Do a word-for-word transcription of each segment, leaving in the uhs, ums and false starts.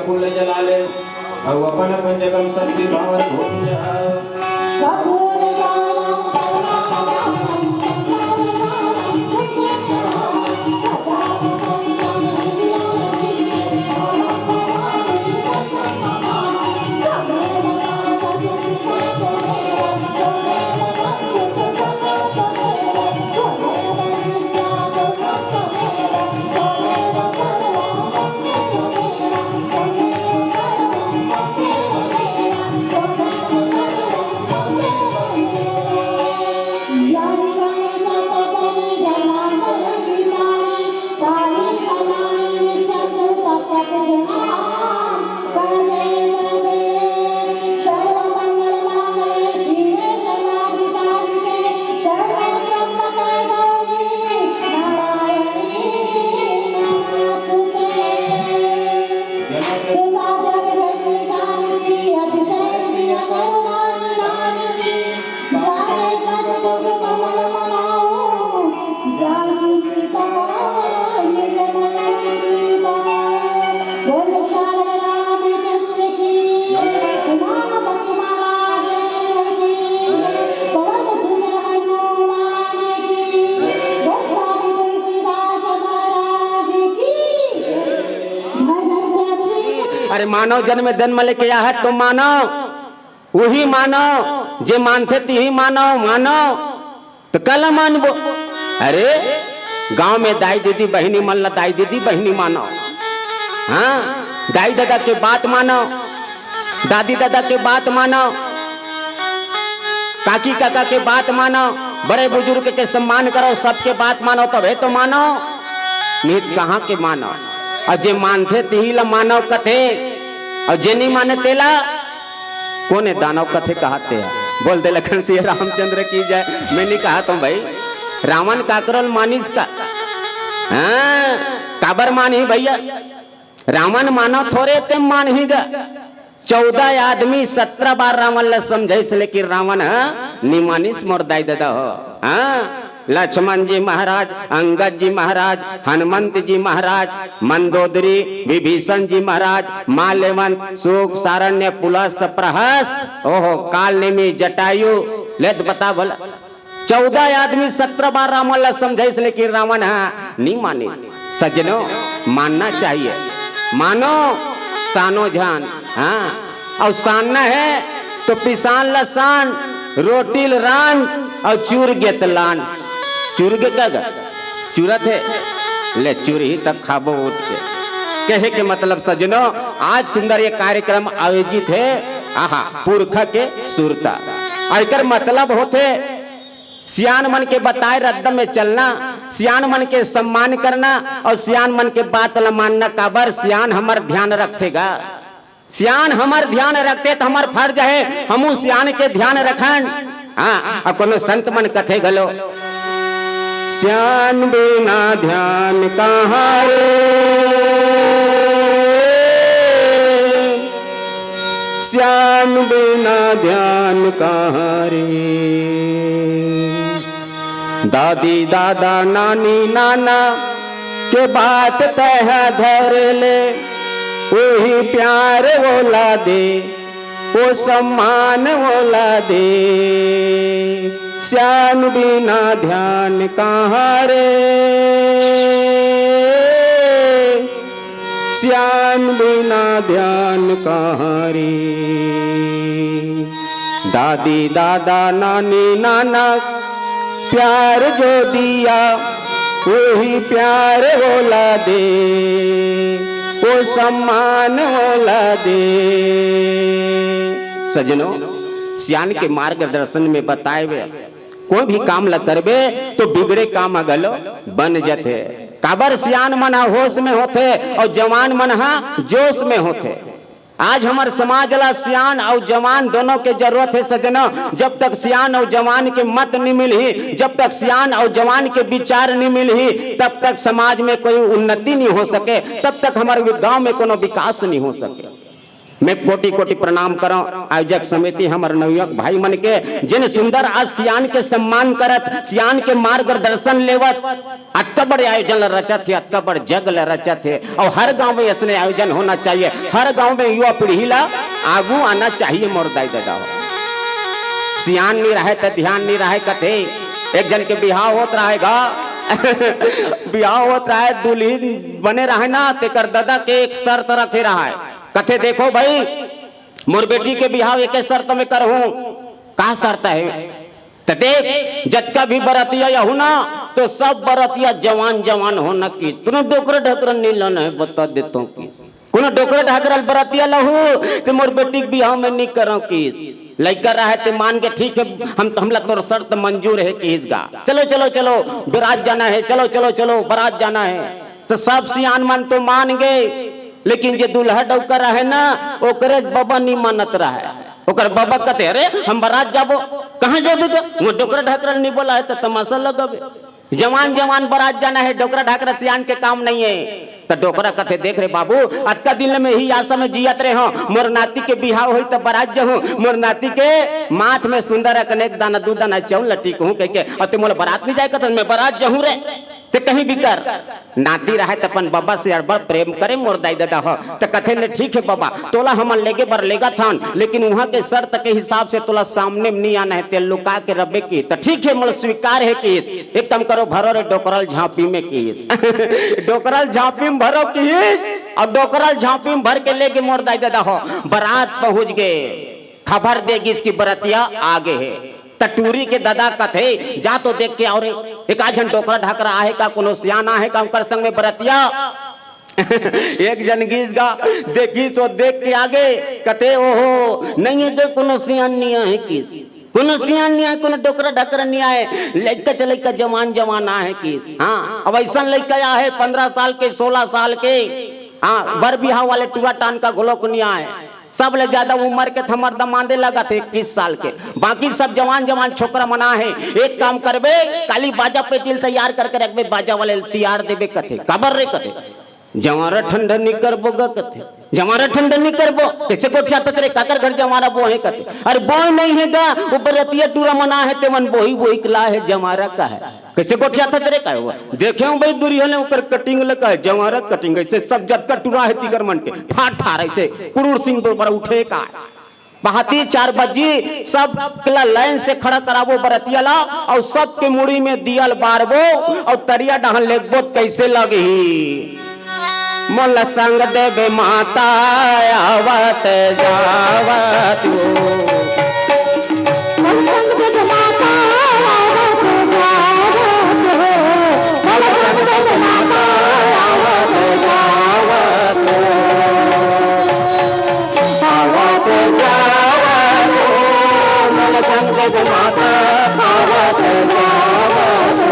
फूल जला ले अउ अपन अपन जगह म शक्ति भाव घूम जा। अरे मानव जन्म, जन्म लेके आहत तो मानव, उही मानव, जे मानथे तिही मानव, मानव। त काला मानबो? अरे, गांव में दाई दीदी बहिनी मन ला दाई दीदी बहिनी मानो। हाँ, दाई ददा के बात मानो, दादी ददा के बात मानो, काकी काका के बात मानो, बड़े बुजुर्ग के सम्मान करो, सबके बात मानो, तभे तो मानो। नहीं त कहाँ के मानो? अउ जे मानथे तिही ला मानो कथे, अउ जे नहीं माने तेला कोने दानव कथे कहत हे? बोल दे लखन सिया रामचंद्र की जय। मैं नहीं कहत हूँ भाई, रावण काकरो ल मानिस का? हाँ, काबर मानही भैया? रावण मानव थोरे ते मानही गा। चौदह आदमी सत्रह बार रावण ल समझाइस, लेकिन रावण ह नि मानिस मोर दाई ददा हो। हाँ, लक्ष्मण जी महाराज, अंगद जी महाराज, हनुमंत जी महाराज, मंदोदरी, विभीषण जी महाराज, माल्यवंत, शुक, सारण्य, पुलस्त, प्रहस्त, ओहो, काल नेमी, जटायु, ले त बता भला। चौदह आदमी सत्रह बार रावण ला समझाइस, लेकिन रावण हा नी मानिस। सज्जनो, मानना चाहिए, मानो, सानो जान, हाँ, अउ सानना हे तो पिसान ला सान, रोटी ल रांध अउ चूर गे त लान। चूर गे का गा? चूरत हे? ले चूरही तब खाबो उठ के। कहे के मतलब सज्जनो, आज सुंदर ये कार्यक्रम आयोजित हे, आहा, पुरखा के सुरता। अउ एकर मतलब होथे सियान मन के बताए रद्दा में चलना, सियान मन के सम्मान करना अउ सियान मन के बात ल मानना। काबर सियान हमर ध्यान रखथे गा। सियान हमर ध्यान रखथे त हमर फर्ज हे, हमू सियान के ध्यान रखन। हाँ, अउ कोनो संत मन कथे घलो, सियान बिना ध्यान कहाँ रे, सियान बिना ध्यान कहाँ रे। दादी दादा नानी नाना के बात तैं ह धर ले, उही प्यार ओला दे, ओ सम्मान ओला दे। सियान बिना ध्यान कहाँ रे, सियान बिना ध्यान कहाँ रे। दादी दादा नानी नाना प्यार जो दिया, उही प्यार ओला दे, ओ सम्मान ओला दे। सज्जनो, सियान के मार्गदर्शन में बताए हुए कोई भी काम ल करबे तो बिगड़े काम ह घलो बन जथे। काबर सियान मन ह होश में होथे अउ जवान मन ह जोश में होथे। आज हमर समाज ला सियान अउ जवान दोनों के जरूरत हे सज्जनो। जब तक सियान अउ जवान के मत नि मिलही, जब तक सियान अउ जवान के विचार नि मिलही, तब तक समाज में कोई उन्नति नि हो सके, तब तक हमर गांव में कोनो विकास नि हो सके। मैं कोटि कोटि प्रणाम करंव आयोजक समिति हमर नवयुवक भाई मन के, जिन सुंदर आज सियान के सम्मान करत, सियान के मार्गदर्शन लेवत अतका बड़े आयोजन ल रचत हे, अतका बड़ जग ल रचत हे। अउ हर गांव में अइसने आयोजन होना चाहिए, हर गांव में युवा पीढ़ी ला आगू आना चाहिए मोर दाई ददा हो। सियान नी रहय त ध्यान नी रहय कथे। एक झन के बिहाव होत रहय गा, बिहाव होत रहय, दुल्हिन बने रहय ना, तेकर ददा के एक शर्त रखे रहय। कथे, "देखो भाई, मोर बेटी के बिहाव एके शर्त में करहूं।" "का शर्त हे?" "त देख, जतका भी बरतिया आहू ना, तो सब बरतिया जवान जवान होना कि कोनो डोकरा ढाकरा नी लाना हे, बता देथंव कि कोनो डोकरा ढाकरा ल बरतिया लाहू, त मोर बेटी के बिहाव में नी करंव कि।" लइका रहय ते मान के, "ठीक हे, हम, हमला तोर शर्त मंजूर हे," किहिस गा। "चलो, चलो, चलो, बरात जाना हे, चलो, चलो, चलो, बरात जाना हे।" त सब सियान मन तो मान गे, लेकिन जे दूल्हा डउका रहय ना, ओकरे बबा नी मानत रहय। ओकर बबा कथे, "अरे, हम बरात जाबो।" "कहां जाबे गा? वो डोकरा ढाकरा ल नी बोलाय हे त तमाशा लगाबे।" जवान जवान बरात जाना हे, डोकरा ढाकरा सियान के काम नइ हे। त डोकरा कथे, "देख रे बाबू, अतका दिन ले मैं इही आसा में जियत रेहेंव, मोर नाती के बिहाव होही त बरात जाहूं, मोर नाती के माथ में सुंदर अकन एक दाना दू दाना चौंल ल टिकहूं कहिके, अउ ते मोला बरात नी जाय कथस, मैं बरात जाहूं रे।" ते कहीं भी कर, नाती रहय त अपन बबा से अब्बड़ प्रेम करे मोर दाई ददा हो। त कथे, "ले ठीक हे बबा, तोला हमन लेगे बर लेगत हन, लेकिन उहां के शर्त के हिसाब से तोला सामने में नी आना हे, ते लुका के रबे की।" "त ठीक हे, मोला स्वीकार हे," किहिस। "एक काम करो, भरो रे डोकरा ल झांपी में," किहिस। डोकरा ल झांपी में भरो किहिस, अउ डोकरा ल झांपी में भर के लेगे मोर दाई ददा हो। बरात पहुंच गे, खबर दे गिस कि बरतिया आ गे हे। त टूरी के ददा कथे, "जा तो देख के आव रे, एक आध झन डोकरा ढाकरा आहे का, कोनो सियान आहे का, ओकर संग में बरतिया?" एक झन गिस गा, देखिस अउ देख के आगे, कथे, "ओहो, नइ हे गे, कोनो सियान नइ आहे किहिस, कोनो सियान नइ आहे, कोनो डोकरा ढाकरा नइ आहे, लइका च लइका जवान जवान आहे किहिस।" हां, अब अइसन लइका आहे पंद्रह साल के, सोलह साल के, हां, बर बिहाव वाले टूरा टांका घलोक नइ आहे। सबले ज्यादा उमर के त हमर दमांदे लगत हे इक्कीस साल के, बाकी सब जवान जवान छोकरा मन आहे। एक काम करबे, काली बाजा पेटी ल तैयार करके रखबे, बाजा वाले ल तियार देबे कथे। "काबर रे?" कथे, "जंवारा ठंडा नी करबो गा," कथे। "जंवारा ठंडा नी करबो? कइसे गोठियाथस रे, काकर घर जंवारा बोहे?" कथे, "अरे बोय नइ हे गा, वो बरतिया टूरा मन आहे, तेमन बोही बोही के लाय हे, जंवारा का हे।" "कइसे गोठियाथस रे?" "काय हुआ, देखे हंव बई दुरिहा ले ओकर cutting ल," काय, "जंवारा cutting, अइसे सब जतका टूरा हे तिकर मन के ठार ठार अइसे कुरूर सिंह बरोबर उठे का।" बहाती चार बजी, सब ला लाइन से खड़ा कराबो बरतिया ला, अउ सबके मुड़ी में दिया ल बारबो, अउ तरिया डहन लेगबो त कइसे लगही। मोला संग देबे माता आवत जावत हो। मोला संग देबे माता आवत जावत हो। मोला संग देबे माता आवत जावत हो। आवत जावत हो। मोला संग देबे माता आवत जावत हो।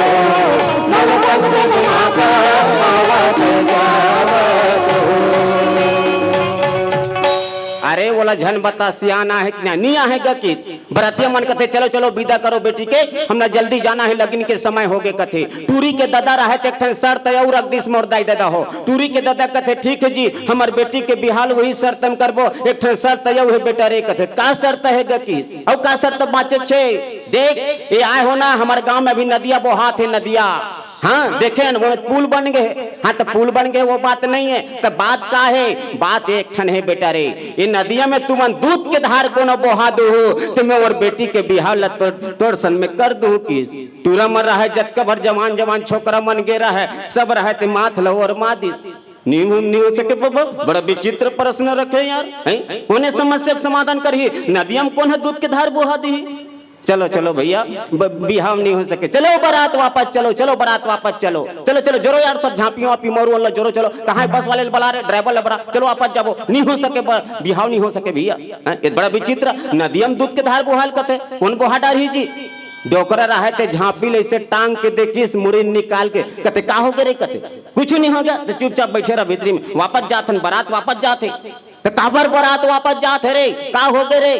अरे, ओला झन बता, सियान आहे कि नहीं, नहीं आहे गा कि? बरतिया मन कथे, "चलो, चलो, विदा करो बेटी के, हमला जल्दी जाना हे, लगिन के समय होगे," कथे। टूरी के ददा रहे, त एक ठन शर्त अउ रख दिस मोर दाई ददा हो। टूरी के ददा कथे, "ठीक हे जी, हमर बेटी के बिहाव ल उही शर्त म करबो, एक ठन शर्त अउ हे बेटा रे," कथे। "का शर्त हे गा कि? अउ का शर्त बांचे हे?" "देख, ये आय हो ना, हमर गांव में अभी नदिया बोहात हे, नदिया।" हां, देखे न, वो पुल बन गे हे। हां, त पुल बन गे, वो बात नइ हे। त बात का हे? बात एक ठन हे बेटा रे, ये नदिया में तुमन दूध के धार कोनो बोहा दुहू, त मैं मोर बेटी के बिहाव ल तोर, तोर संग में कर दुहूं किहिस। टूरा मन रहे, जतका भर जवान जवान छोकरा मन गे रहे, सब रहे, ते माथ ल ओरमा दिस। "नी हो, नी हो सके बाबा, बड़ा विचित्र प्रश्न रखे यार, हैं? कोने समस्या के समाधान करही? नदिया में कोन ह दूध के धार बोहा दिही?" "चलो, चलो भैया, ब-, बिहाव नहीं हो सके, चलो बारात वापस चलो, चलो बारात वापस चलो, चलो, चलो, जोरो यार, सब झांपी वापी मारो, अल्लाह, जोरो, चलो, कहाँ है बस वाले ल बला रे, ड्राइवर ल बला, चलो वापस जाबो, नहीं हो सके, ब-, बिहाव नहीं हो सके भैया।" हैं? ये बड़ा विचित्र, नदिया में दूध के धार बोहा ल कथे, कोन बोहा डारही जी? डोकरा रहे ते झांपी ले से टांग के देखिस, मुड़ी निकाल के, कथे, "का हो गे रे?" कथे, "कुछ नहीं हो गया।" तो चुपचाप बैठे रह भीतरी में, वापस जात हन, बारात वापस जात हे। त काबर बारात वापस जात हे रे? का होगे रे?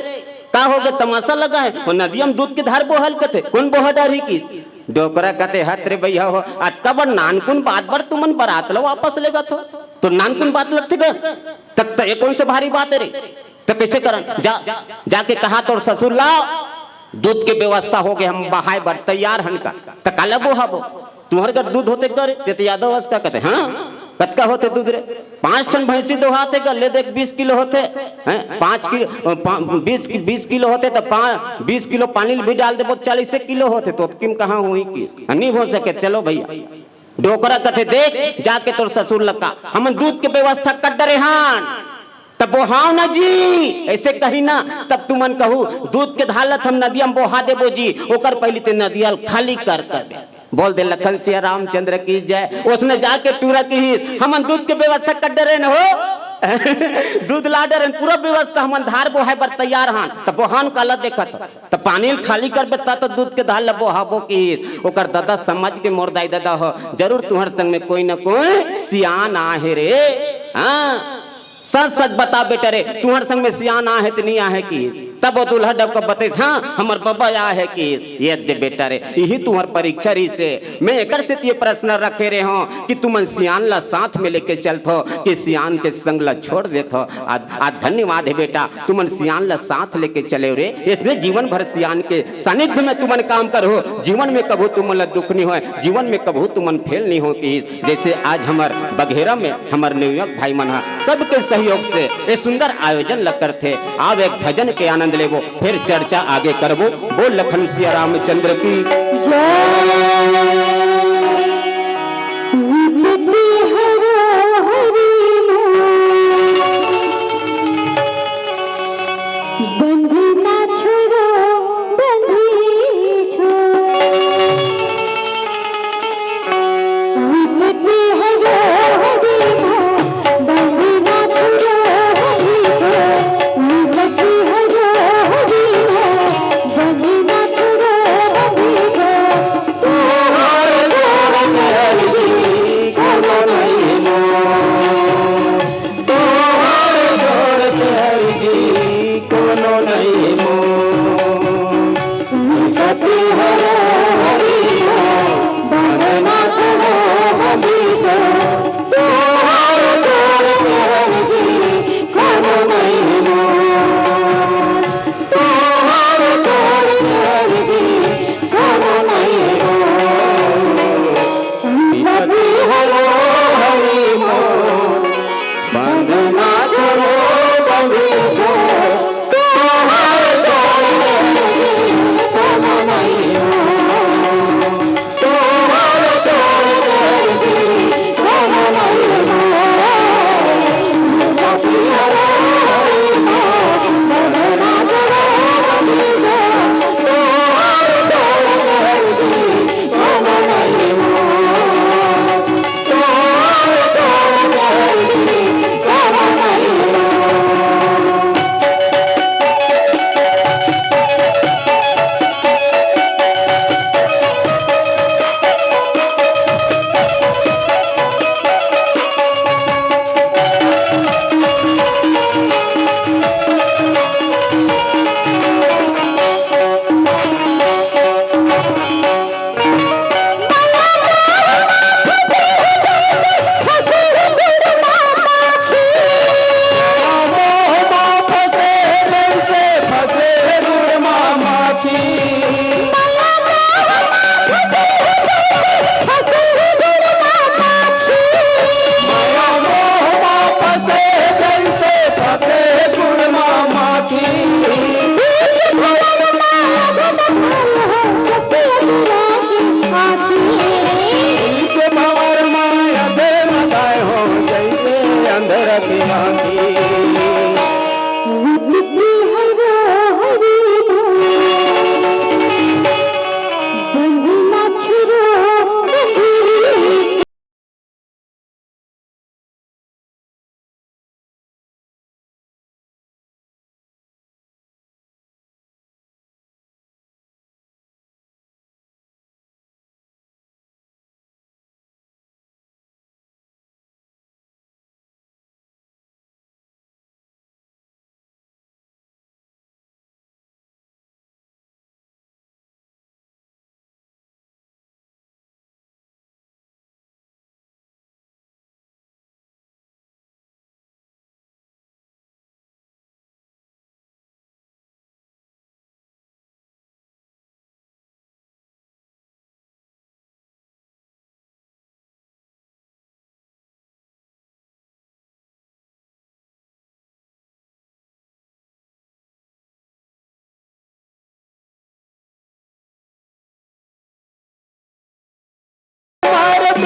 का होगे? तमाशा लगा हे? वो नदिया म दूध के धार बोहा ल कथे, कोन बोहा डारही किहिस? डोकरा कथे, "हत रे भैया हो, अतका बड़ नानकुन बात बर तुमन बारात ल वापस लेगत हो? तो नानकुन बात लगथे गा? त, त ये कोन से भारी बात हे रे?" त कइसे करन? जा, जाके कहा तोर ससुर ला, दूध के व्यवस्था होगे, हम बहाए बर तैयार हन का। त काला बोहाबो? तुंहर घर दूध होथे का रे? ते त यादव अस का कथे, हाँ? कतका होथे दूध रे? पांच ठन भैंसी दोहाथे का, ले देख, बीस किलो होथे, हैं? पांच किलो, अ, पा-, बीस कि-, बीस किलो होथे त पा-, बीस किलो पानी ल भी डाल देबो, चालीस किलो होथे, त ओतकी म कहाँ होही किहिस? नहीं हो सके, चलो भैया। डोकरा कथे, देख, जाके तोर ससुर ल कहा, हमन दूध के व्यवस्था कर डरे हन। त बोहाव ना जी, अइसे कही ना, तब तुमन कहू, दूध के धार ल त हम नदिया म बोहा देबो जी, ओकर पहिली ते नदिया ल खाली कर, कर दे। बोल दे लखन सिया रामचंद्र की जय। ओसने जाके टूरा किहिस, हमन दूध के व्यवस्था कर डरे हन हो। दूध ला डरे हन, पूरा व्यवस्था, हमन धार बोहाए बर तैयार हन। त बोहान काला देखत? त पानी ल खाली करबे, त, त दूध के धार ल बोहाबो किहिस। ओकर ददा समझ के, मोर दाई ददा हो, जरूर तुंहर संग में कोई न कोई सियान आहे रे। हाँ, सच सच बता बेटा रे, तुंहर संग में सियान आहे त नहीं आहे किहिस? तब ओ दूल्हा डबका बतइस, हाँ, हमर बबा आहे किहिस। ये दे बेटा रे, इही तुंहर परीक्षा रहिसे। मैं एकर सेती ये प्रश्न रखे रेहेंव कि तुमन सियान ला साथ में लेके चलथो कि सियान के संग ला छोड़ देथो। आ, आ धन्यवाद हे बेटा, तुमन सियान ला साथ लेके चलेव रे। अइसने जीवन भर सियान के सानिध्य में तुमन काम करहू, जीवन में कभू तुमन ला दुख नहीं होय, जीवन में कभू तुमन फेल नहीं हो किहिस। जइसे आज हमर बघेरा में हमर नेवयक भाई मन ह सबके सहयोग से ये सुंदर आयोजन ल करथे। आव एक भजन के आनंद लेबो, फेर चर्चा आगे करबो। बोल लखन सिया रामचंद्र की जय। विपत्ति हरो हरि मोर, बंधना छोड़ो बंधी छोड़। विपत्ति हरो हरि मोर, बंधना छोड़ो बंधी छोड़। विपत्ति हरो हरि मोर, बंधना छोड़ो बंधी छोड़। तू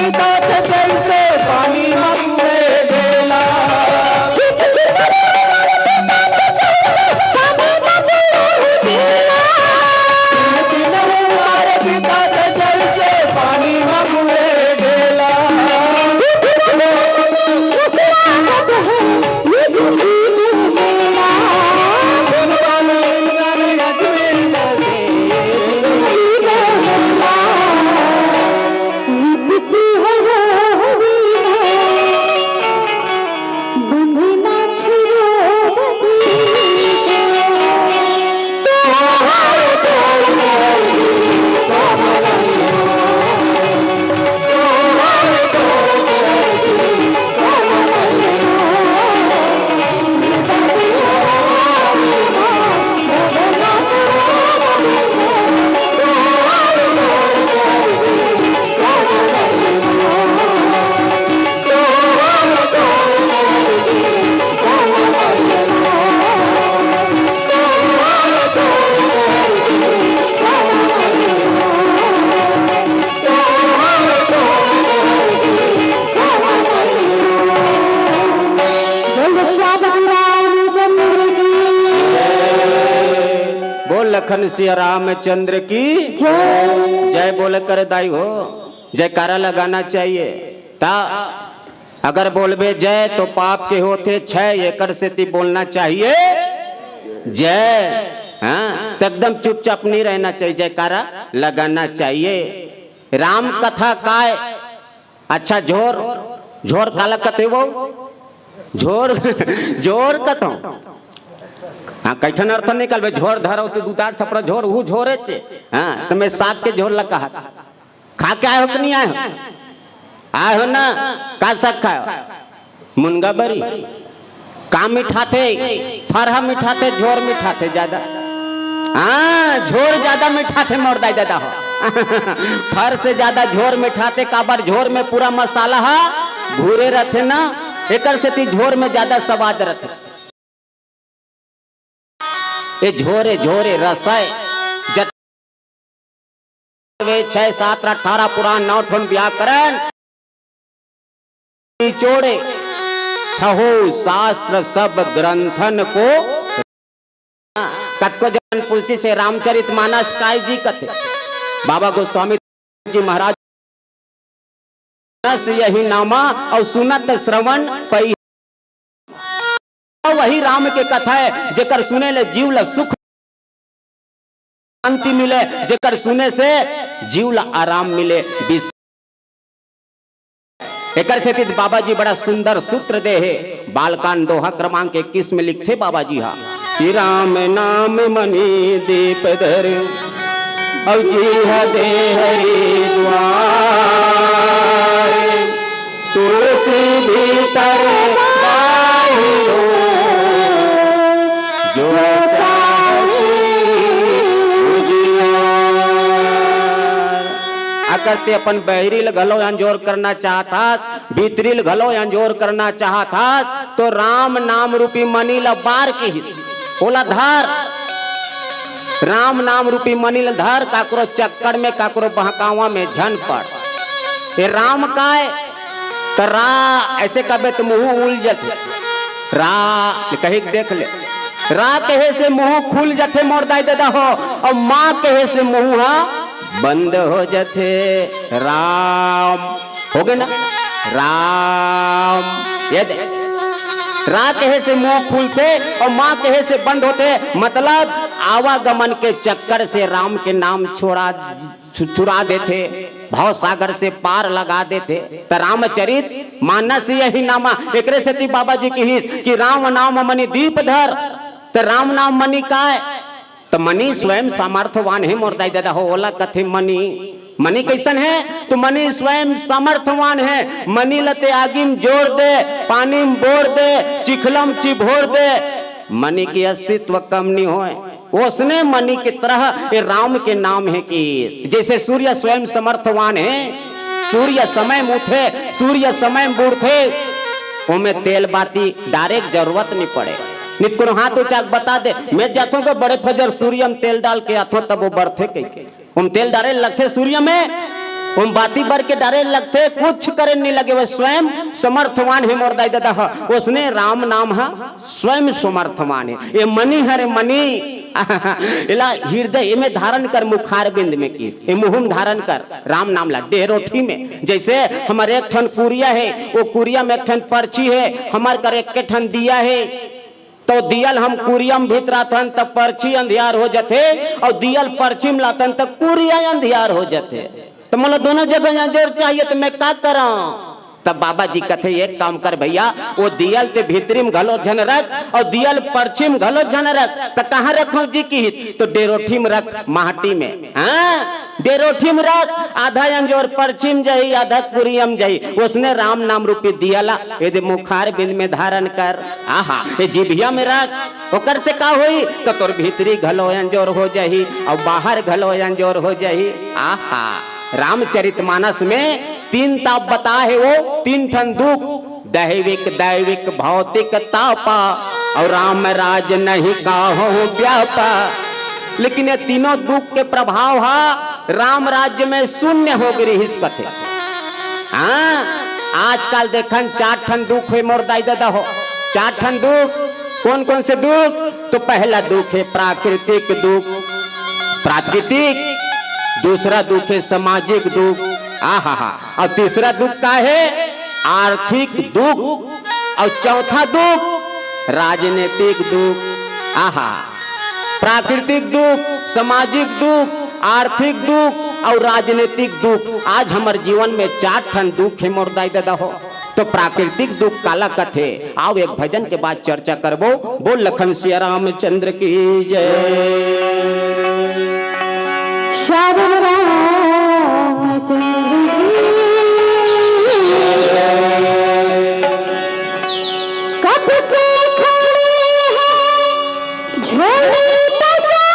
जैसे पानी में बूड़े ढेला। जैसे पानी में बूड़े ढेला। बोल लखन सिया रामचंद्र की जय। जय बोले करे दाई हो, जयकारा लगाना चाहिए। ता अगर बोलबे जय तो पाप के होथे छय, एकर सेती बोलना चाहिए जय। हाँ, तो एकदम चुपचाप नहीं रहना चाहिए, जयकारा लगाना चाहिए। राम कथा काय? अच्छा, झोर, झोर काला कथे वो? झोर, झोर कथों। हाँ, कइठन अर्थ निकलबे, झोर धरव तो दू चार थपरा झोर, वो झोरे चे। हाँ, तो मैं साग के झोर ला कहा। खा के आए हो कि नहीं आए हो? आए हो ना? का साग खाए हो? मुनगा बरी। का मिठाथे? फरहा मिठाथे, झोर मिठाथे ज्यादा। हाँ, झोर ज्यादा मिठाथे मोर दाई ददा हो। फर से ज्यादा झोर मिठाथे, काबर झोर में पूरा मसाला हा भूरे रथे ना, एकर सेती झोर में ज्यादा स्वाद रथे। ए झोरे झोरे रसय जत वे छय शास्त्र अठारह पुराण नौ ठन व्याकरण निचोड़े छहो शास्त्र सब ग्रंथन को। कतको जन पूछिस हे रामचरित मानस काय जी कथे? बाबा गोस्वामी जी महाराज, मानस यही नामा अउ सुनत श्रवण पई। वही राम के कथा हे, जेकर सुने ले जीव ला सुख शांति मिले, जेकर सुने से जीव ला आराम मिले। विस-, एकर सेती बाबा जी बड़ा सुंदर सूत्र दे हे। बालकांड दोहा क्रमांक इक्कीस में लिखथे बाबा जी हा कि राम नाम मणि दीप धर, अउ जीह दे हरि द्वार। तुलसी भीतर बाहिरो, जो चाहे उजियार। अगर ते अपन बहिरी ल घलो अंजोर करना चाहत हस, भीतरी ल घलो अंजोर करना चाहत हस, तो राम नाम रूपी मनी ल बार किहिस, ओला धर। राम नाम रूपी मनी ल धर, काकरो चक्कर में, काकरो बहकावा में झन पड़। ए राम काय? त रा ऐसे कबे त मुंह उल जथे। रा कही के देख ले, रा कहे से मुंह खुल जथे मोर दाई ददा हो, अउ माँ कहे से मुंह हा बंद हो जथे। राम हो गे ना, राम। ये दे, रा कहे से मुंह खुलथे अउ माँ कहे से बंद होथे। मतलब आवागमन के चक्कर से राम के नाम छोड़ा छु-, छुड़ा देथे, भव सागर से पार लगा देथे। त रामचरित मानस यही नामा, एकरे सेती बाबा जी किहिस कि राम नाम मणि दीप धर। त राम नाम मणि काय? त मणि स्वयं सामर्थवान हे मोर दाई ददा हो, ओला कथे मणि। मणि कइसन हे? त मणि स्वयं सामर्थवान हे। मणि ल ते आगी म जोर दे, पानी म बोर दे, चिखला म चिभोर दे, मणि के अस्तित्व कम नी होय। ओसने मणि के तरह ए राम के नाम हे कि जैसे सूर्य स्वयं समर्थवान हे, सूर्य समय म उठे, सूर्य समय म बुड़थे, ओमे तेल बाती डारे के जरूरत नी पड़े। नित कोनो हाथ उचा के बता दे, मैं जाथों के बड़े फजर सूर्य म तेल डाल के आथों, तब वो बढ़थे कहिके। ओम तेल डारे लगथे सूर्य में, ओम बाती बर के डरे लगथे, कुछ करे नहीं लगे, वो स्वयं समर्थवान हे मोर दाई ददा ह। उसने राम नाम ह स्वयं समर्थवान हे। ये मनी हरे मनी, एला हृदय में धारण कर, मुखारबिंद में किस, ये मुहुम धारण कर राम नाम ला। डेरोठी में जैसे हमर एक ठन कुरिया हे, वो कुरिया में एक ठन पर्ची हे, हमर कर एक ठन दिया हे, तो दियल हम कुरिया में भितराथन त पर्ची अंधियार हो जथे, और दियल पर्ची में लाथन त कुरिया अंधियार हो जथे। तो मोला दोनों जगह अंजोर चाहिए, तो मैं का करा? तब बाबा जी कथे, एक काम कर भैया, वो दियल ते भीतरी में घलो झन रख और दियल पर्ची में घलो झन रख। तो कहाँ रखो जी की? तो डेरोठी में रख, माटी में। हाँ, डेरोठी में रख, आधा अंजोर पर्ची में जाही, आधा कुरिया में जाही। उसने राम नाम रूपी दिया ला यदि मुखार बिंद में धारण कर, आहा, ये जिभिया में रख, ओकर से का होई? तो तोर भीतरी घलो अंजोर हो जाही और बाहर घलो अंजोर हो जाही। आहा, रामचरित मानस में तीन ताप बता हे वो, तीन ठन दुख, दैविक, दैविक, भौतिक तापा, और राम राज नहीं काहू व्यापा। लेकिन ये तीनों दुख के प्रभाव हा राम राज्य में शून्य हो गई रिहिस कथे। हाँ, आजकल देखन चार ठन दुख हे मोर दाई ददा हो, चार ठन दुख। कौन कौन से दुख? तो पहला दुख हे प्राकृतिक दुख, प्राकृतिक, दूसरा दुख हे सामाजिक दुख, आहा हा, और तीसरा दुख का हे? आर्थिक दुख, और चौथा दुख राजनीतिक दुख। आहा, प्राकृतिक दुख, सामाजिक दुख, आर्थिक दुख और राजनीतिक दुख। आज हमर जीवन में चार ठन दुख हे मोर दाई ददा हो। तो प्राकृतिक दुख काला कथे? आओ एक भजन के बाद चर्चा करबो। बोल लखन सिया रामचंद्र की जय। श्याम रामचंद्र की जय। कब से खड़ी है झोली पसार,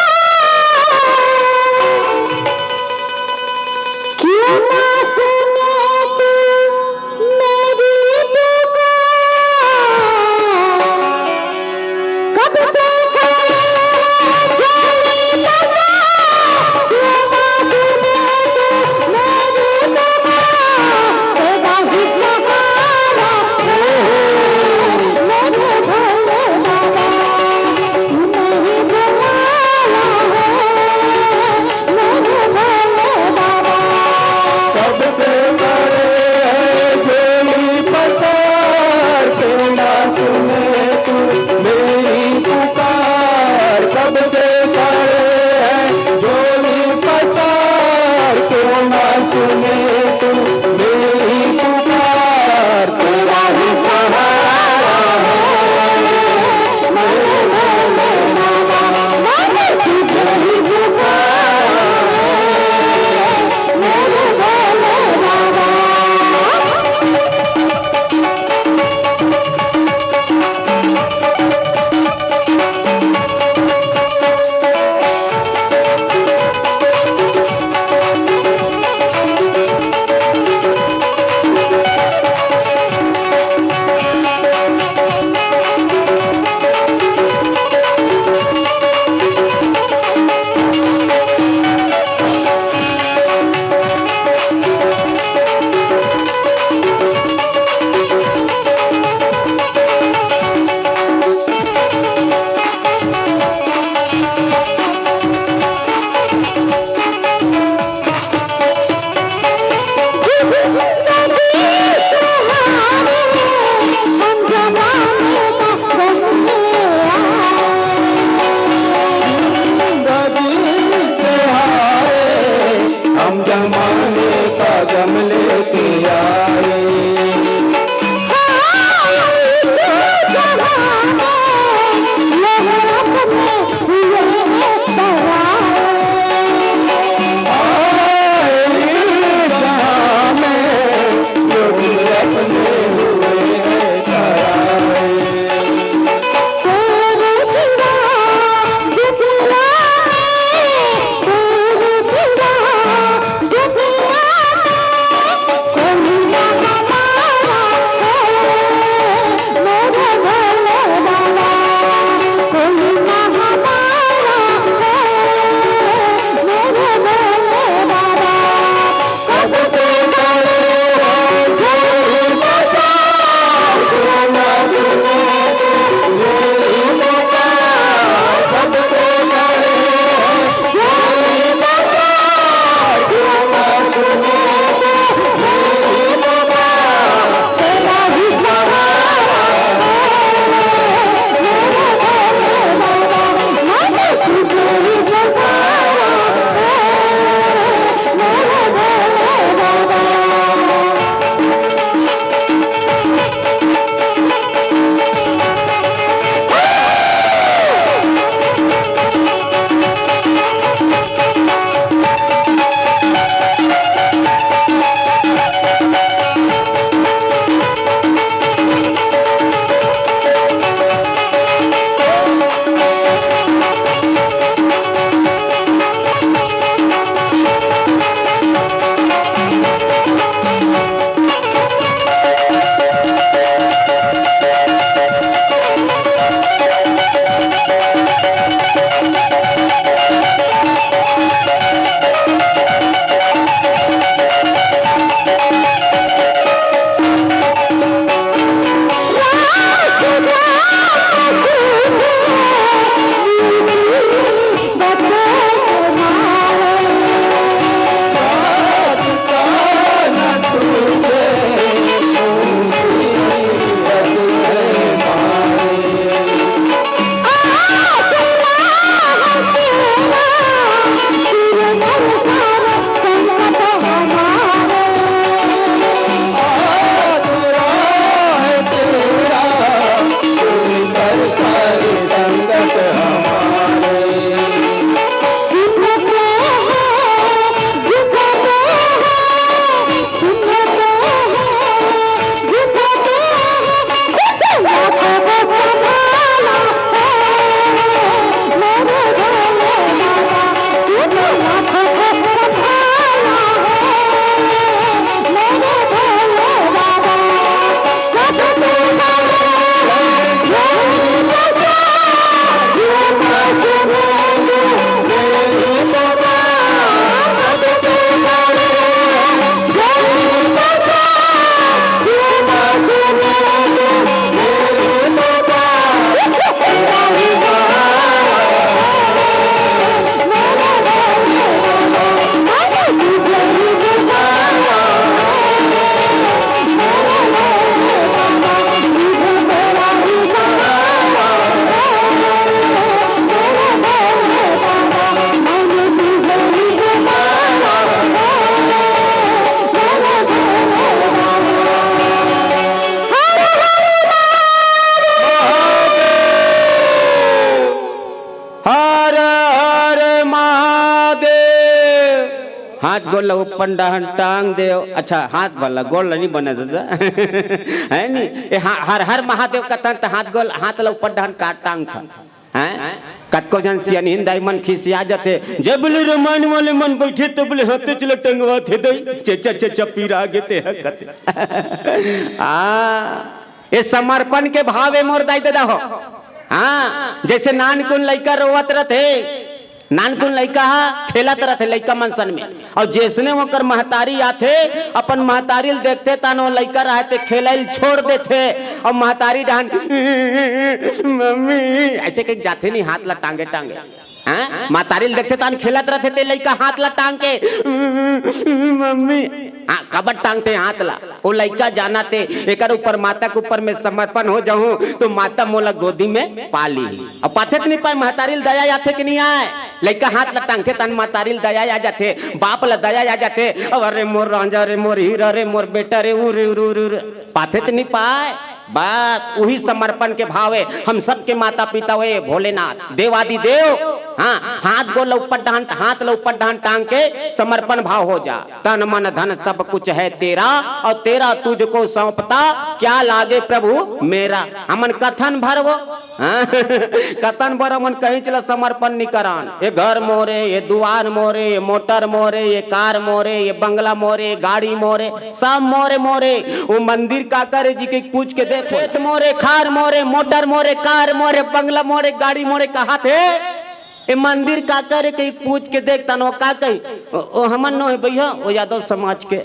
क्यों ना सुने तू मेरी पुकार। कब से खड़ी है झोली पसार, क्यों ना सुने हाथ गोड़ ला ऊपर डहन टांग देव। अच्छा, हाथ वाला गोड़ ला नहीं बने दादा। है नी? ए, हा-, हर हर महादेव कथन त हाथ गोड़, हाथ ला ऊपर डहन का टांग था। हैं? कतको झन सियनहिन दाई मन खिसिया जाथे, जब ले रामायण वाले मन बैठे तब ले हाथे चला टंगवा थे दाई, चे चे चे चे पीरा गे ते ह कथे। आ, ये समर्पण के भाव ए मोर दाई ददा हो। हाँ, जैसे नानकुन लइका रोवत रथे, नानकुन लइका ह खेलत रथे लइका मन सन में, अउ जैसने ओकर महतारी आथे, अपन महतारी ल देखथे, तहान ओ लइका रहथे खेलइल छोड़ देथे, अउ महतारी डहन मम्मी ऐसे कहि जाथे नी, हाथ ला टांगे टांगे। हाँ? महतारी ल देखथे, तहान खेलत रथे ते लइका हाथ ला टांग के मम्मी। हाँ, काबर टांगथे हाथ ला? ओ लइका जानथे एकर ऊपर, माता के ऊपर में समर्पण हो जाहूं तो माता मोला गोदी में पा लीही। अब पाथे त नहीं पाए, महतारी ल दया आथे कि नहीं आए? लइका हाथ ला टांगथे, तहान महतारी ल दया आ जाथे, बाप ला दया आ जाथे। अब अरे मोर रांझा रे, मोर हीरा रे, मोर बेटा रे, उरे उरे उरे उरे, पाथे त नहीं पाए। बस उही समर्पण के भाव हे। हम सबके माता पिता हे भोलेनाथ देवादिदेव। हाँ, हाथ गोड़ ला ऊपर डहन, हाथ ला ऊपर डहन टांग के समर्पण भाव हो जा। तन मन धन सब कुछ है तेरा, और तेरा तुझको सौंपता, क्या लागे प्रभु मेरा। हमन कथन भर वो, हाँ? कथन भर हमन कहीं चला समर्पण नहीं करान। ये घर मोरे, ये दुआर मोरे, ये मोटर मोरे, ये कार मोरे, ये बंगला मोरे, ये गाड़ी मोरे, सब मोरे मोरे। वो मंदिर काकर हे जी के पूछ के देखो। खेत मोरे, खार मोरे, मोटर मोरे, कार मोरे, बंगला मोरे, गाड़ी मोरे, कहाथे? ए मंदिर काकर हे कहीं पूछ के देख, तहान ओ का कही? ओ, ओ हमन नो हे भैया, ओ यादव समाज के।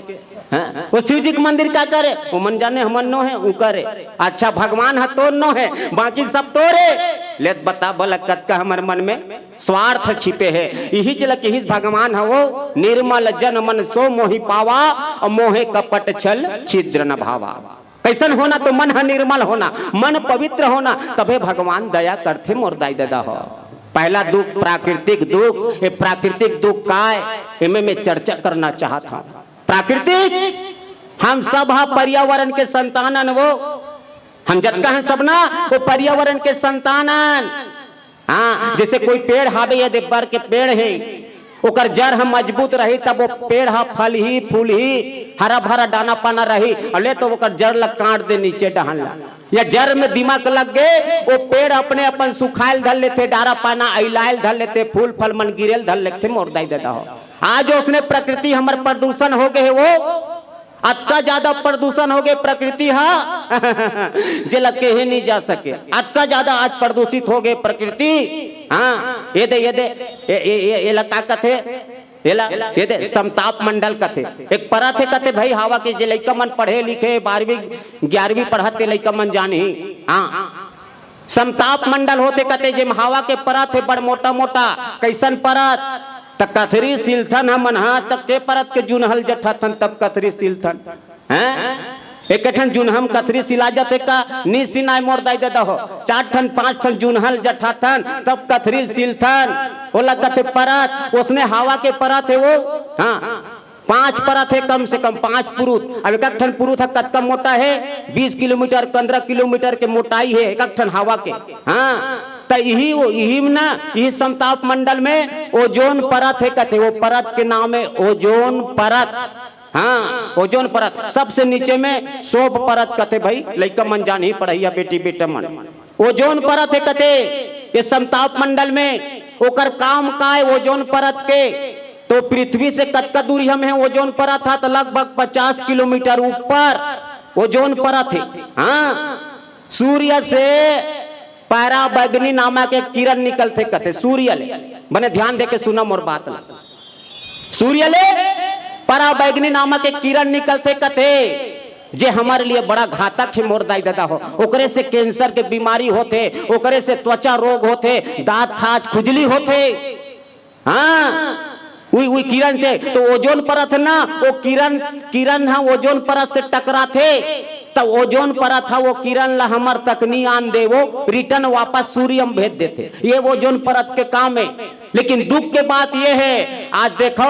हाँ? ओ शिव जी के मंदिर काकर हे? ओ मन जाने हमन नो हे, उकर हे। अच्छा, भगवान ह तोर नो हे, बाकी सब तोर हे। ले त बता भला, कतका हमर मन में स्वार्थ छिपे हे। इही चला किहिस भगवान ह वो, निर्मल जन मन सो मोहि पावा, अउ मोहे कपट छल छिद्र न भावा। कैसन होना? तो मन ह निर्मल होना, मन पवित्र होना, तभे भगवान दया करथे मोर दाई ददा हो। पहला दुख प्राकृतिक दुख। ये प्राकृतिक दुख काय, एमे मैं चर्चा करना चाहत हूँ। प्राकृतिक, हम सब ह पर्यावरण के संतानन वो, हम जतका हन सब ना, वो पर्यावरण के संतानन। हाँ, जैसे कोई पेड़ हावे, ये दे बर के पेड़ हे, ओकर जड़ ह मजबूत रही, तब वो पेड़ ह फलही, फूलही, हरा भरा दाना पाना रही। अउ ले तो ओकर जड़ ला काट दे नीचे डहन ला, या जड़ में दीमक लग गे, वो पेड़ अपने अपन सुखायल धर लेथे, डारा पाना अइलायल धर लेथे, फूल फल मन गिरेल धर लेथे मोर दाई ददा हो। आज ओसने प्रकृति हमर प्रदूषण हो गे हे वो, अतका ज्यादा प्रदूषण हो गे प्रकृति हा, जेला केहे नहीं जा सके। अतका ज्यादा आज प्रदूषित हो गे प्रकृति। हाँ, ये दे, ये दे, ये, ये, ये, ये ला का कथे? ये ला, ये दे, समताप मंडल कथे। एक परत हे कथे भाई हवा के, जे लइका मन पढ़े लिखे, बारहवीं, ग्यारहवीं पढ़त ते लइका मन जानही। हाँ, समताप मंडल होथे कथे, जेम हवा के परत हे बड़ मोटा मोटा। कैसन परत? त कथरी सिलथन हमन, हाँ, त के परत के जुनहल जठाथन, तब कथरी सिलथन। हैं? एक ठन जुनहम कथरी सिला जाथे का? नी सिनाय मोर दाई ददा हो। चार ठन, पांच ठन जुनहल जठाथन, तब कथरी सिलथन। ओला कथे परत, ओसने हवा के परत हे वो। हाँ, पांच परत हे, कम से कम पांच पुरुत। अब एक एक ठन पुरुत ह कतका मोटा हे? बीस किलोमीटर, पंद्रह किलोमीटर के मोटाई हे एक एक ठन हवा के। हाँ, त इही वो, इही में ना, इही समताप मंडल में ओजोन परत हे कथे, वो परत के नाम हे ओजोन परत। हाँ, ओजोन परत। सबसे नीचे में शोभ परत कथे भाई, लइका मन जानही, पढ़इया बेटी बेटा मन। ओजोन परत हे कथे, ये समताप मंडल में ओकर काम का हे ओजोन परत के? तो पृथ्वी से कतका दूरी हम हे ओजोन परत हा? तो लगभग पचास किलोमीटर ऊपर ओजोन परत हे। हाँ, सूर्य से पराबैंगनी नामक एक किरण निकलथे कथे, सूर्य ले। बने ध्यान दे के सुना मोर बात ला। सूर्य ले पराबैंगनी नामक एक किरण निकलथे कथे, जे हमर लिए बड़ा घातक हे मोर दाई ददा हो। ओकरे से कैंसर के बीमारी होथे, ओकरे से त्वचा रोग होथे, दांत खाज खुजली होथे। हाँ, उही, उही किरण से। तो ओजोन परत हे ना, वो किरण, किरण ह ओजोन परत से टकराथे, त ओजोन परत ह वो किरण ला हमर तक नी आन दे, वो return वापस सूर्य म भेज देथे। ये ओजोन परत के काम हे। लेकिन दुख के बात ये हे, आज देखो,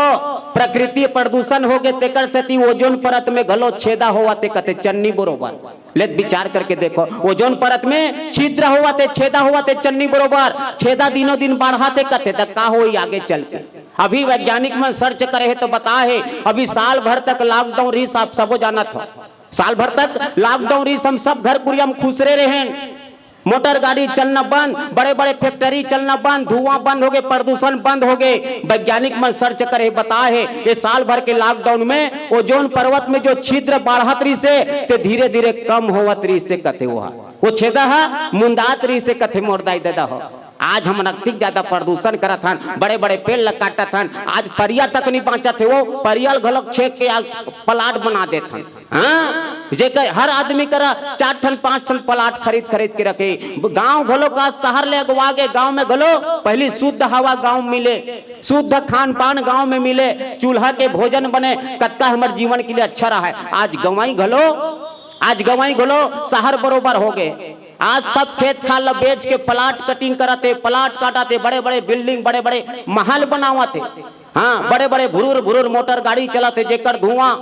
प्रकृति प्रदूषण हो गे, तेकर सेती ओजोन परत में घलो छेदा होवत हे कथे, चन्नी बरोबर। ले विचार करके देखो, ओजोन परत में छिद्र होवत हे, छेदा होवत हे, चन्नी बरोबर। छेदा दिनों दिन बाढ़त हे कथे, त का होई आगे चल के? अभी वैज्ञानिक मन सर्च करे हे तो बताए हे, अभी साल भर तक लॉकडाउन रहिस, आप सबो जानत हो। साल भर तक लॉकडाउन रहिस, हम सब घर कुरिया म खुसरे रहेन। मोटर गाड़ी चलना बंद, बड़े-बड़े फैक्ट्री चलना बंद, धुआं बंद होगे, प्रदूषण बंद होगे। वैज्ञानिक मन सर्च करे हे, बताए हे, ये साल भर के लॉकडाउन में ओजोन परत में जो छिद्र बाढ़त रहिस हे, ते धीरे-धीरे कम होवत रहिस हे, कथे वो ह। वो छेदा ह मुंदात रहिस हे, कथे मोर दाई ददा हो। आज हमन अतिक ज्यादा प्रदूषण करत हन, बड़े-बड़े पेड़ ल काटत हन, आज परिया तक नहीं बांचत हे, वो परिया ल घलोक छेक के आज प्लाट बना देत हन। हाँ, जेकर हर आदमी करा चार ठन, पांच ठन प्लाट खरीद, खरीद के रखे। गांव घलोक आज शहर ले अगवा गे, गांव में घलो पहली शुद्ध हवा गांव में मिले, शुद्ध खान पान गांव में मिले, चूल्हा के भोजन बने, कतका हमर जीवन के लिए अच्छा रहा है। आज गंवई घलो, आज गंवई घलो शहर बरोबर हो गे। आज सब खेत खार ल बेच के प्लाट कटिंग करत हे, प्लाट काटत हे, बड़े-बड़े बिल्डिंग, बड़े-बड़े महल बनावत हे। हाँ, बड़े-बड़े भुरुर भुरुर मोटर गाड़ी चलत हे, जेकर धुआं,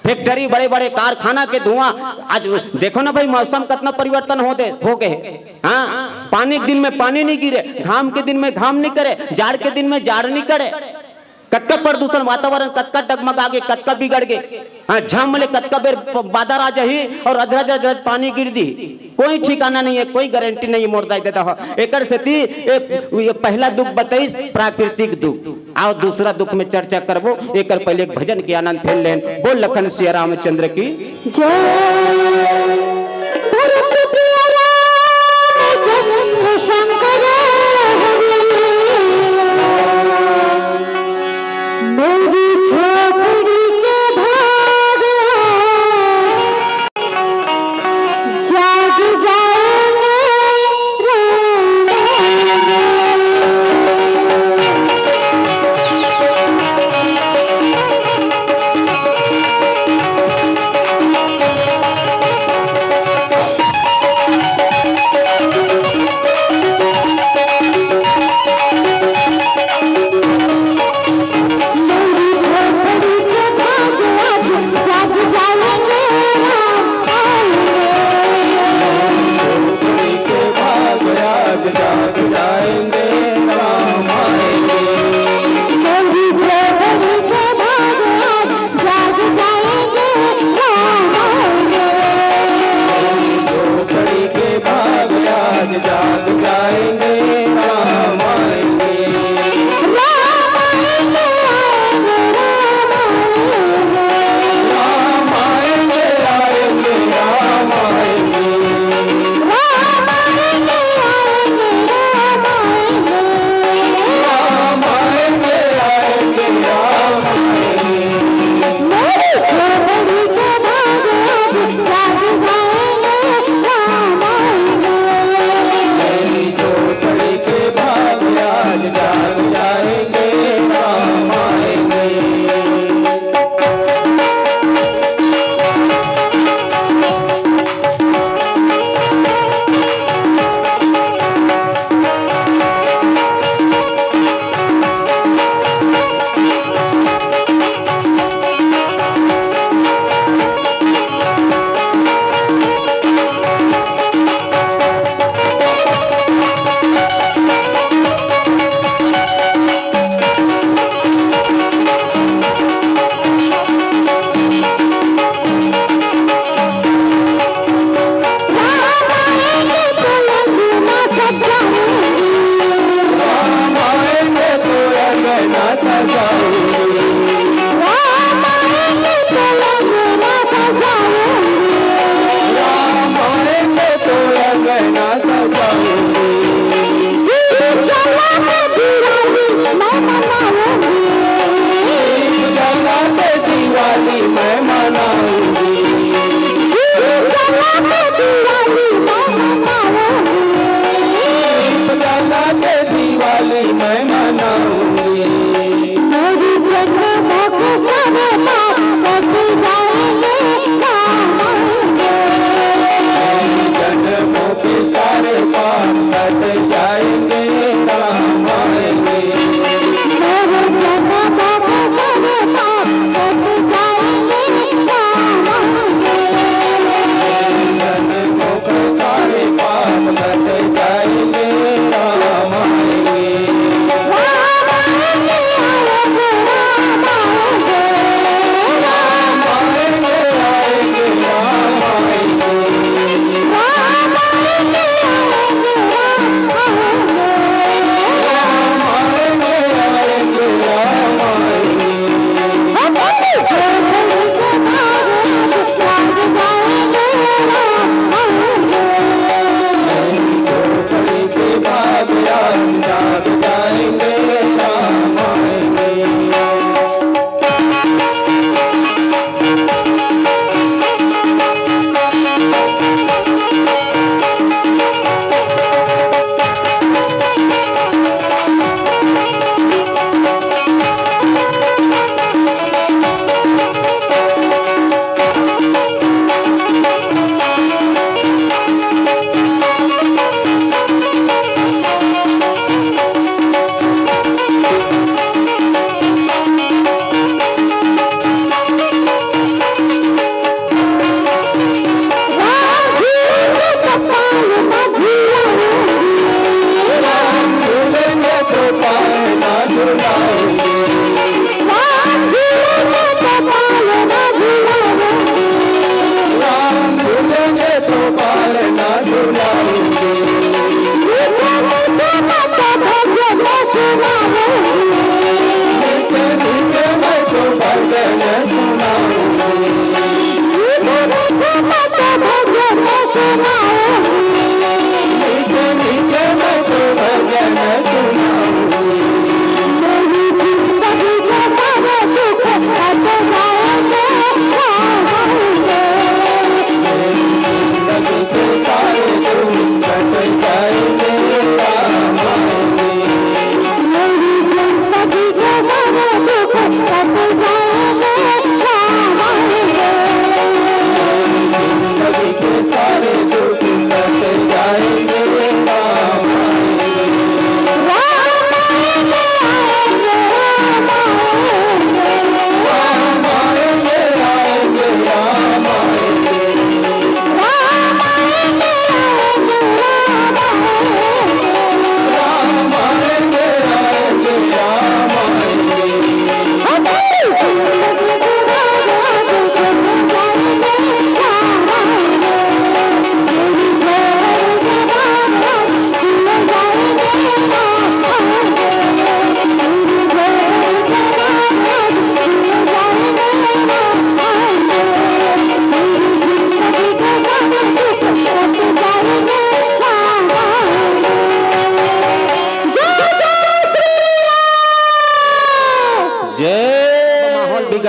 फैक्ट्री, बड़े-बड़े कारखाना के धुआं। आज देखो ना भाई, मौसम कतना परिवर्तन हो दे, हो गए हे। हाँ, पानी के दिन में पानी नहीं गिरे, घाम के दिन में घाम नहीं करे, जाड़ के दिन में जाड़ नहीं करे। कतका प्रदूषण, वातावरण कतका डगमगा गे, कतका बिगड़ गे। हाँ, झम ले कतका बेर प-, बादर आ जाही और अजरज अजरज पानी गिर दी, कोई ठिकाना नहीं है, कोई गारंटी नहीं है, मोर दाई ददा हो। एकर सेती ए, ये पहला दुख बताइस प्राकृतिक दुख। आओ दूसरा दुख में चर्चा करबो, एकर पहले एक भजन के आनंद फेर लेन। बोल लखन सिया रामचंद्र की। जय। भरत प्रिय रामचंद्र शंकर हरि, मेरी झोपड़ी के भाग जाग जाएंगे।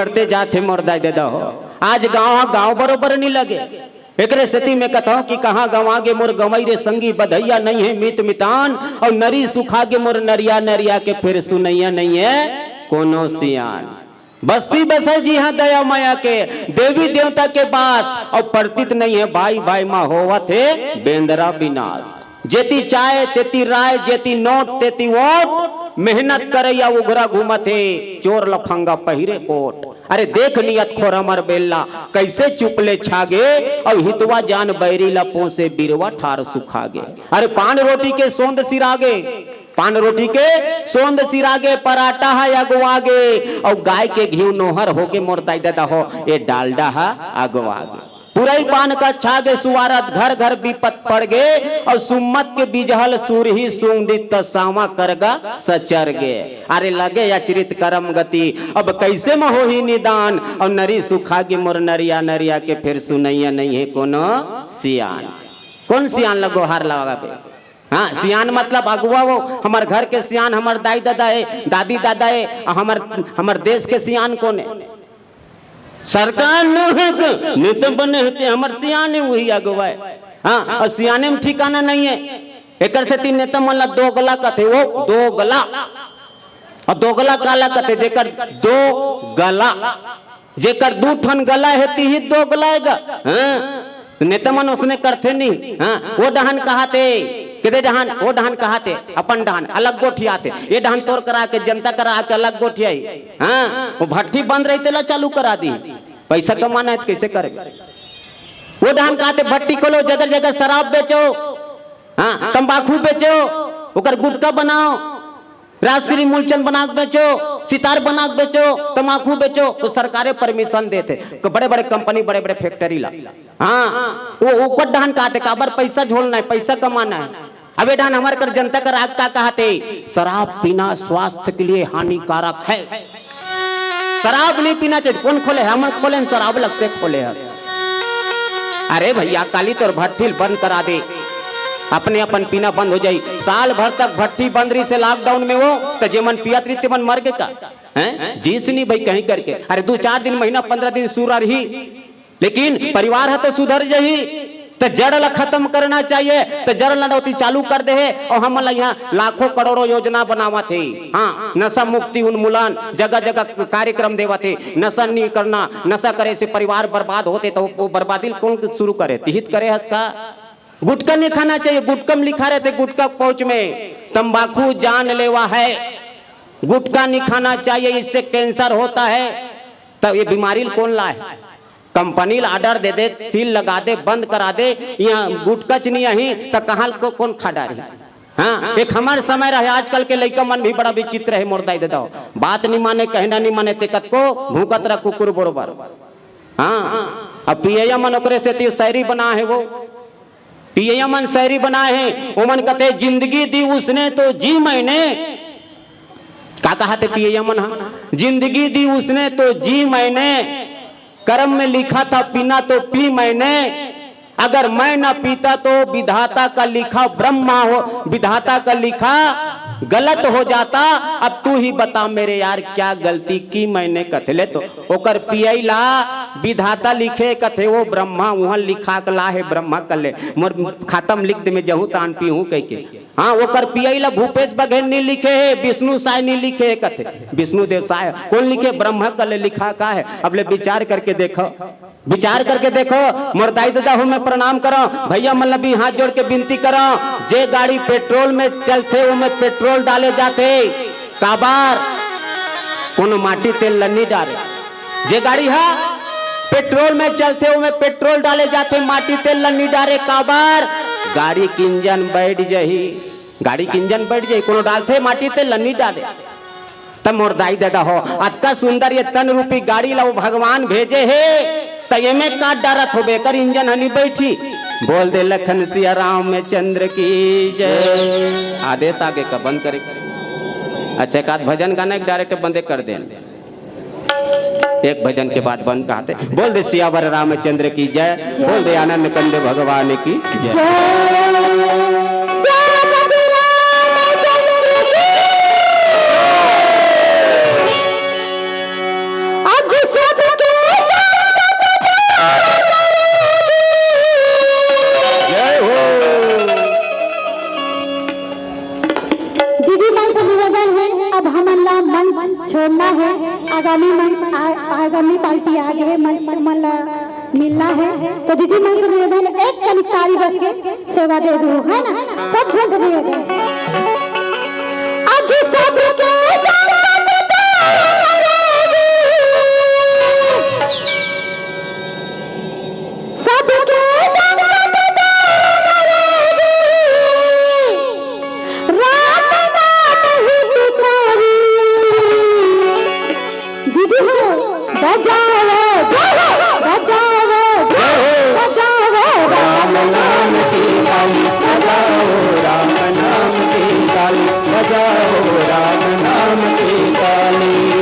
बढ़ते जाथे मोर दाई ददा हो। आज गांव ह गांव बरोबर नी लगे। एकरे सेती मैं कथंव कि कहाँ गंवा गे मोर गंवई रे संगी, बधइया नइ हे मीत मितान, अउ नरी सुखा गे मोर नरिया, नरिया के फेर सुनइया नइ हे कोनो सियान। बस्ती बसे जिहाँ दया माया के, देवी देवता के बास, अउ परतीत नइ हे भाई भाई मा होवत हे बेंदरा बिनास। जेती चाय तेती राय, जेती नोट तेती वोट, मेहनत करइया उघरा घूमत हे, चोर लफंगा पहिरे कोट। अरे देख नियत खोर अमर बेल्ला, कइसे चुप ले छागे, अउ हितवा जान बैरी ला पोसे बिरवा ठार सुखागे। अरे पान रोटी के सोंध सिरागे, पान रोटी के सोंध सिरागे, पराठा ह अगवागे, अउ गाय के घीव नोहर होगे मोर दाई ददा हो, ए डालडा ह अगवागे। पुरई पान का छागे सुवारत, घर घर बिपत पड़ गे, अउ सुम्मत के बिजहल सुरही सूंघ दित त सावा करगा सचर गे। अरे लगे अचरित करम गति, अब कइसे म होही निदान, अउ नरी सुखा गे मोर नरिया, नरिया के फेर सुनइया नइ हे कोनो सियान। कोन सियान ल गोहार लगाबे? हाँ, सियान मतलब अगुवा वो, हमर घर के सियान, हमर दाई ददा हे, दादी ददा हे, अउ हमर, हमर देश के सियान कोन हे? सरकार नोहे के नेता बने हे ते हमर सियान हे, उही अगुवा हे। हाँ, अउ सियाने म ठिकाना नइ हे। एकर सेती नेता मन ला दोगला कथे, वो दोगला। अउ दोगला काला कथे? जेकर दो गला, जेकर दू ठन गला हे, तिही दोगला हे गा। हाँ? त नेता मन ओसने करथे नी। हाँ, वो डहन कहाथे, केदे डहन, वो डहन कहाथे, अपन डहन अलग गोठियाथे। ये डहन तोर करा के, जनता करा के अलग गोठियाही। हाँ, वो भट्ठी बंद रही, तेला चालू करा दी। पइसा कमाना हे त कइसे करे? वो डहन कहाथे, भट्ठी खोलो, जगह जगह शराब बेचो, हाँ, तंबाकू बेचो, ओकर गुटखा बनाओ, राजश्री मूलचंद बना के बेचो, सितार बना के बेचो, तमाकू बेचो, तो सरकारे परमिशन देथे। तो बड़े-बड़े कंपनी, बड़े-बड़े फैक्ट्री ला। हाँ, वो ओकर डहन कहाथे, काबर पइसा झोलना हे, पइसा कमाना हे। अब ए डहन हमर कर जनता कर आगता कहाथे, शराब पीना स्वास्थ्य के लिए हानिकारक है। शराब नहीं पीना चाहिए। कोन खोले हे? हमन खोले हन, शराब लगते खोले हे। अरे भइया, काली तोर भट्ठी ल बंद करा दे, अपने अपन पीना बंद हो जाही। साल भर तक भट्ठी बंद रहिसे लॉकडाउन में वो, त जेमन पियत रहिस तेमन मर गे का? हैं? जीस नहीं भाई कहीं करके। अरे दू चार दिन, महीना, पन्द्रह दिन सुरा रही, लेकिन परिवार ह तो सुधर जाही। त जड़ ला खत्म करना चाहिए, त जड़ ला ओती चालू कर दे हे, अउ हमन ला इहाँ लाखों करोड़ों योजना बनावत हे। हाँ, नशा मुक्ति उन्मूलन, जगह जगह कार्यक्रम देवत हे। नशा नहीं करना, नशा करे से परिवार बर्बाद होथे, त वो बर्बादी ल कोन शुरू करे? तिही त करे हस का? गुटखा नहीं खाना चाहिए, गुटखा में लिखा रहिथे, गुटखा के pouch में तंबाकू जानलेवा है, गुटखा नहीं खाना चाहिए, इससे कैंसर होता है। त ये बीमारी ल कोन लाय? कंपनी ल order दे दे, सील लगा दे, बंद करा दे, इहाँ गुटखा च नहीं आही, त कहाँ ल को-, कोन खा डारही? हाँ, एक हमर समय रहे, आजकल के लइका मन भी बड़ा विचित्र हे, मोर दाई ददा हो। बात नहीं माने, कहना नहीं माने, ते कतको भूकत रह कुकुर बरोबर। हाँ, अब पियइया मन ओकरे सेती शायरी बना हे वो। पियइया मन शायरी बनाए हे, ओमन कथे, "जिंदगी दी उसने तो जी मैंने।" का कहाथे पियइया मन ह? "जिंदगी दी उसने तो जी मैंने, करम में लिखा था पीना तो पी मैंने। अगर मैं ना पीता तो विधाता का लिखा ब्रह्मा हो, विधाता का लिखा गलत हो जाता। अब तू ही बता मेरे यार क्या गलती की मैंने।" कथे ले तो ओकर पियई ला विधाता लिखे कथे, वो ब्रह्मा उहाँ लिखा के ला हे, ब्रह्मा कले मोर खाता म लिख दे, मैं जहूँ तान पीहूँ कहिके। हाँ, ओकर पियई ला भूपेश बघेल नहीं लिखे हे, विष्णु साय नहीं लिखे हे कथे। विष्णु देव साय कोन लिखे? ब्रह्मा कले लिखा का हे? अब ले विचार करके देखो, विचार करके देखो। मोर दाई ददा हो, मैं प्रणाम करंव, भइया मन ला भी हाथ जोड़ के विनती करंव, जे गाड़ी पेट्रोल में चलथे, ओमे पेट्रोल डाले जाथे। काबर? कोनो माटी तेल ल नी डारे। जे गाड़ी ह पेट्रोल में चलथे, ओमे पेट्रोल डाले जाथे, माटी तेल ल नी डारे। काबर? गाड़ी के इंजन बैठ जही, गाड़ी के इंजन बैठ जही। कोनो डालथे माटी तेल ल नी डारे। त मोर दाई ददा हो, अतका सुंदर ये तन रूपी गाड़ी ला वो भगवान भेजे हे, त एमे काट डारत होबे, एकर इंजन ह नी बैठी। बोल दे लखन सिया रामचंद्र की जय। आदेश आगे का बंद करे। अच्छा, एक आध भजन गाना एक direct बंदे कर दे। एक भजन के बाद बंद कहाथे। बोल दे सियावर रामचंद्र की जय, बोल दे आनंद कंद भगवान की जय। जय। सियावर रामचंद्र की। आज आगामी मंच, आ-, आगामी पार्टी आ गे हे, मंच मन ला मिलना हे। तो दीदी मन से निवेदन, एक कनिक ताली बस के सेवा दे दो, है ना? सब झन से निवेदन। आज सबके संगत तोर करेगी, सबके संगत तोर करेगी, राम नाम हितकारी। दीदी हो, बजाओ, जय हो, बजाओ, जय हो, बजाओ, राम नाम की ताली, बजाओ, राम नाम की ताली, बजाओ, राम नाम की ताली।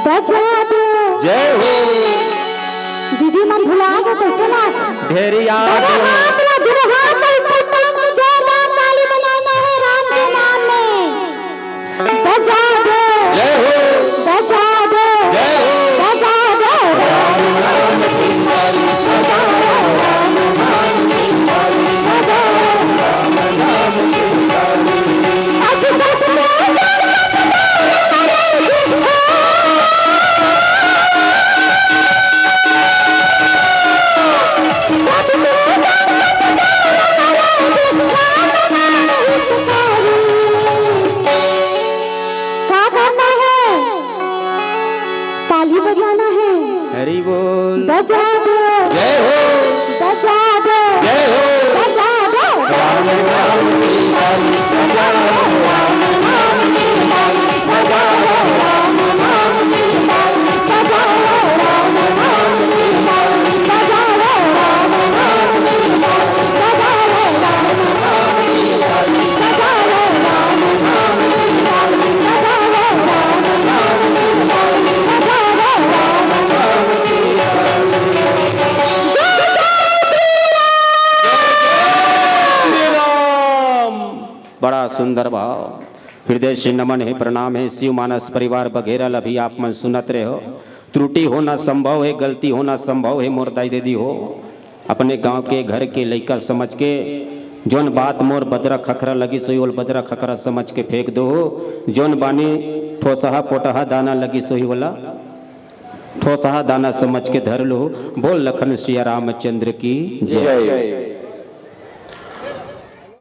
बजा दो। जय हो। दीदी मन भुला गे, कइसे लाग? ढेरिया अरे दो। हाथ ला, दुनो हाथ ला ऊपर टांग के जोरदार ताली बजाना है राम के नाम में। बजा दो। जय हो। बजा दो। जय हो। बजा दो। जाना है। हरि बोल। बजा दो, जय हो। बजा दो, जय हो। बजा दो। बड़ा सुंदर भाव। हृदय से नमन हे, प्रणाम हे। शिव मानस परिवार बघेरा ल अभी आप मन सुनत रहे हो। त्रुटि होना संभव हे, गलती होना संभव हे, मोर दाई दीदी हो। अपने गांव के, घर के लइका समझ के जोन बात मोर बदरा खखरा लगिस होही, ओला बदरा खखरा समझ के फेंक दो। जोन बानी ठोसहा पोटहा दाना लगिस होही, ओला ठोसहा दाना समझ के धर लो। बोल लखन सिया रामचंद्र की जय। जय।